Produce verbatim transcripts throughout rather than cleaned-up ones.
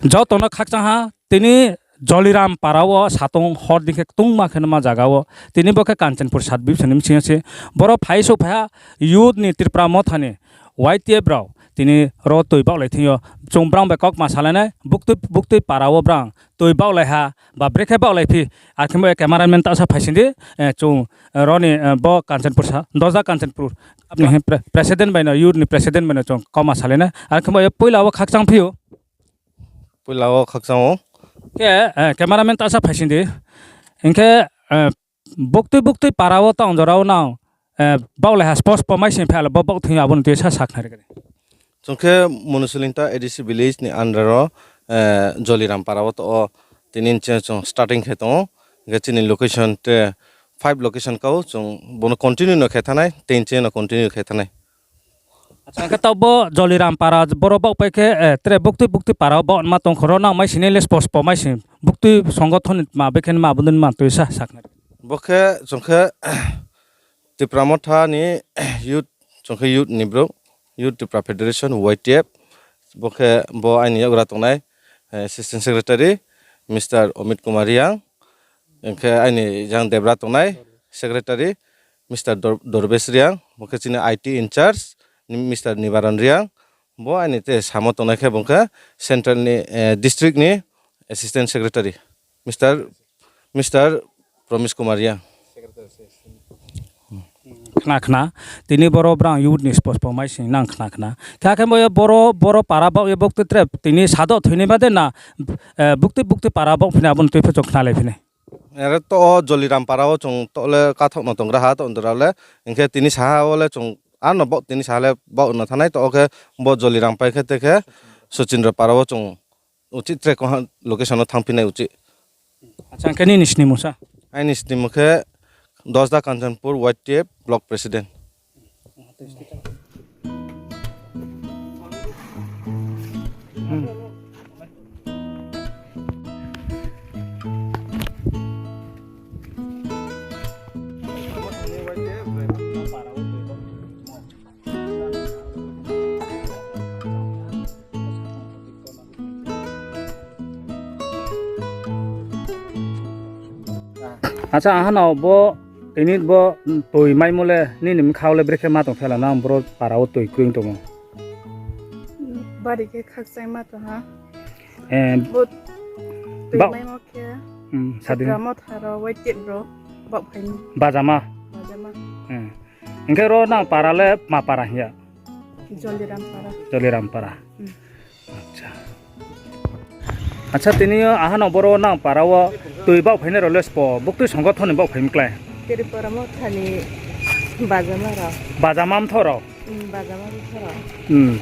Joto no khakchang ha, tini Joliram para wo satong hor dei khe ktungma khe nma zaga wo. Tini bo khe Kanchanpur sub division ni bsing yo se. Boro phai souhphai ha youth ni Tipra Motha ni Y T F rao tini ro toi baohlai thing yo. Chung brang bai kaukma salai nai, buktui, buktui para wo brang toi baohlai ha, ba brekhe baohlai phi, ar khe bo cameraman ta sa phaising di, eh, chung, eh, ro ni, eh, bo Kanchanpur sa, Dosda Kanchanpur, apni he pre-, president bai no, youth ni president bai no chung kaukma salai nai, ar khe bo ye poila wo khakchang phi ou. Poila wo khakchang ou. Khe, eh, cameraman ta sa phaising di. Hing khe, eh, buktui buktui para wo tong jora wo nang, eh, baohlai ha spo spo mai sing phai le bo baoh thing yo abo no tui sa sakhnari kari. Chung khe Munusulinta A D C village ni under wo, eh, Joliram para wo to o tini ni chung starting khe tong ou. Hing khe chini location te five location kau chung bo no continue no khe thanai, tei chini no continue khe thanai. Acha, hing khe taoh bo Joliram para boro baohpai khe, eh, tre buktui buktui para wo baoh ma tong khoro nang mai sing nai le spo spo mai sing. Buktui songothon ni tma, bekhe ni ma, abo ni ma tui sa sakhnari. Bo khe chung khe Tipra Motha ni youth, chung khe youth ni brouh, Youth Tipra Federation, Y T F. Bo khe bo aini yakgra tongnai, eh, Assistant Secretary, Mister Omit Kumar Reang. Hing khe aini jang debra tongnai, Secretary, Mister Dor-, Dorbesh Reang. Bo khe chini I T in charge, ni Mister Nibaran Reang. Bo aini te samo tongnai khe bo khe central ni, eh, district ni Assistant Secretary, Mister, Mister Promise Kumar Reang. Khna khna, tini boro brang youth ni spo spo mai sing nang khna khna. Khe akhe bo ye boro, boro para baoh ye buktui tre tini sadoh thoinai ba de na, eh, buktui buktui para baoh phi nai abo no tui pho chung khnalai phi nai. Ere to o Joliram para wo chung to le kathaoh no tonggra ha to ndra le, hing khe tini saha wo le chung ano baoh tini saha le baoh no thanai to o khe bo Joliram pai khe te khe Sochindra para wo chung uchih tre koha location no thanngphi nai uchih. Acha, hing khe nini snimung sa? Aini snimung khe Dosda Kanchanpur Y T F Block President. Acha, aha no bo, tini bo toi maimo le nini bkha wo le brekhe ma tong phi la, nang boro para wo toi kroi tongmo? Bari khe khakchangma tong ha. Eh, bo toi maimo khe, hmm, sa di. Tipra Motha rao, Y T F rao, baoh phai ni. Bajama. Bajama. Hmm. Hing khe ro nang para le tma para hing ya? Joliram para. Joliram para. Hmm. Acha. Acha, tini yo aha no boro nang para wo toi baoh phainai rao le spo, buktui songothon ni baoh phai mklái? Tipra Motha ni Bajama rao. Bajama mtho rao? Hmm, Bajama mtho rao. Hmm.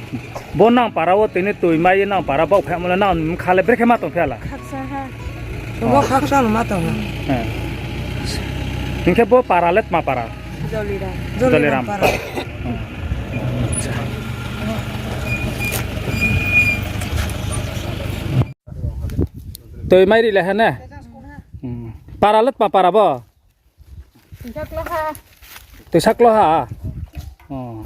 Bo nang para wo tini toi mai ye nang para baoh phaimo le nang bkha le brekhe ma tong phi la? Khakchang ha. Bo khakchang no ma tong ha. Eh. Hing khe bo para le tma para? Joliram. Joliram para. Toi mai ri le ha ne? Hmm. Para le tma para bo? Toisa klo ha. Toisa klo ha? Oh.